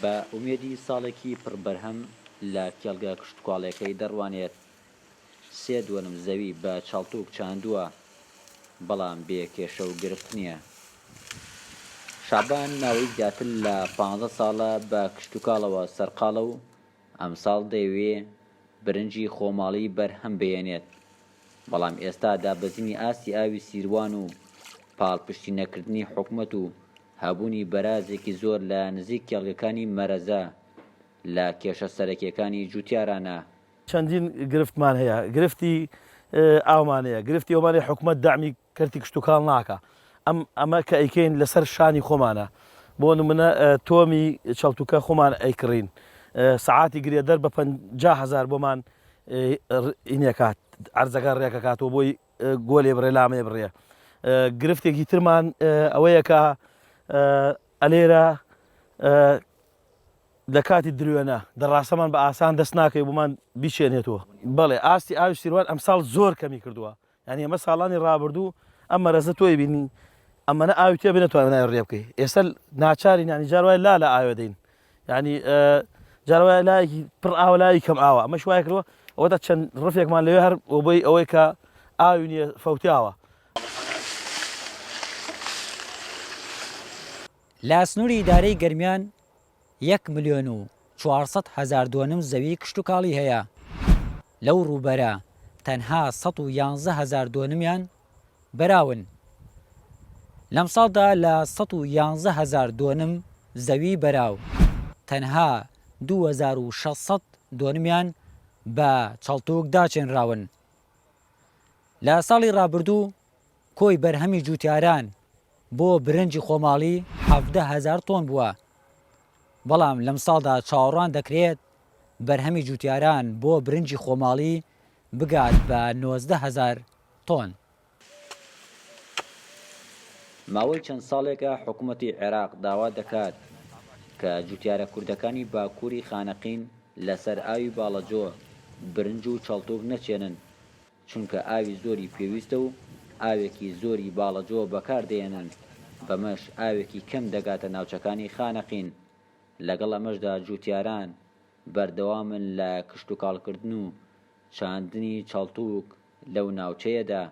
بە ئومێدی ساڵێکی پڕ بەرهەم لە کێڵگە کشتوکاڵیەکەی دەڕوانێت، سێ دۆنم زەوی بە چەڵتوک چاندووە، بەڵام بێ کێشە و گرفت نییە. شەعبان ماوەی زیاتر لە پانزە ساڵە بە کشتوکاڵەوە سەرقاڵە و ئەمساڵ دەیەوێ برنجی خۆماڵی بەرهەم بهێنێت، بەڵام ئێستا دابەزینی ئاستی ئاوی سیروان و پاڵپشتی نەکردنی حکومەت و هەبوونی بەرازێکی زۆر لە نزیک کێڵگەکانی مەرەزە لە کێشە سەرەکیەکانی جوتیارانە. چەندین گرفتمان هەیە، گرفتی ئاومان هەیە، گرفتی ئەومان هەیە حکومەت دەعمی کەرتی کشتوکاڵ ناکا، ئەم ئەمە کە ئەیکەین لەسەر شانی خۆمانە، بۆ نمونە تۆمی چەڵتوکە خۆمان ئەیکڕین، سەعاتی گرێدەر بە 50 هەزار بۆمان ئینەکات عەرزەکە ڕێکەکاتەوە بۆی گۆلێ بڕێ لامێ بڕێ گرفتێکی ترمان ئەوەیە کە ئەلێرە لە کاتی دروێنە دەڕاسەمان بە ئاسان دەست ناکەوێت بۆمان بیچێنێتەوە. بەڵێ ئاستی ئاوی سیروان ئەمساڵ زۆر کەمی کردووە یانی ئەمە ساڵانی ڕابردوو ئەم مەرەزە تۆی بینی ئەمەنە ئاوی تێ بنەتوانێت ناوی ڕێ بکەی ئێستا ناچارین ینی جار وایە لا لە ئاوێ دەین ینی جار وایە لایەکی پڕ ئاوە لای کەم ئاوە ئەمەش وای کردووە ئەوەتا چەند ڕفێکمان لەوێ هەر بۆی ئەوەی کە ئاوی نییە فەوتاوە. لە سنووری ئیدارەی گەرمیان یەک ملیۆن و 400 هەزار دۆنم زەوی کشتوکاڵی هەیە، لەو ڕووبەرە تەنها 111 هەزار دۆنمیان بەراون. لەمساڵدا لە 111 هەزار دۆنم زەوی بەراو، تەنها 2600 دۆنمیان بە چەڵتوک داچێنراون. لە ساڵی ڕابردوو کۆی بەرهەمی جووتیاران بۆ برنجی خۆماڵی 17 هەزار تۆن بووە، بەڵام لەمساڵدا چاوەڕوان دەکرێت بەرهەمی جووتیاران بۆ برنجی خۆماڵی بگات بە 19 هەزار تۆن. ماوەی چەند ساڵێکە حکومەتی عێراق داوا دەکات کە جوتیارە کوردەکانی باکوری خانەقین لەسەر ئاوی باڵەجۆ برنج و چەڵتوک نەچێنن، چونکە ئاوی زۆری پێویستە و ئاوێکی زۆری باڵەجۆ بەکاردەهێنن، بەمەش ئاوێکی کەم دەگاتە ناوچەکانی خانەقین، لەگەڵ ئەمەشدا جوتیاران بەردەوامن لە کشتوکاڵکردن و چاندنی چەڵتوک لەو ناوچەیەدا.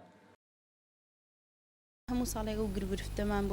هەموو ساڵێک ئەو گرفتەمان بۆ.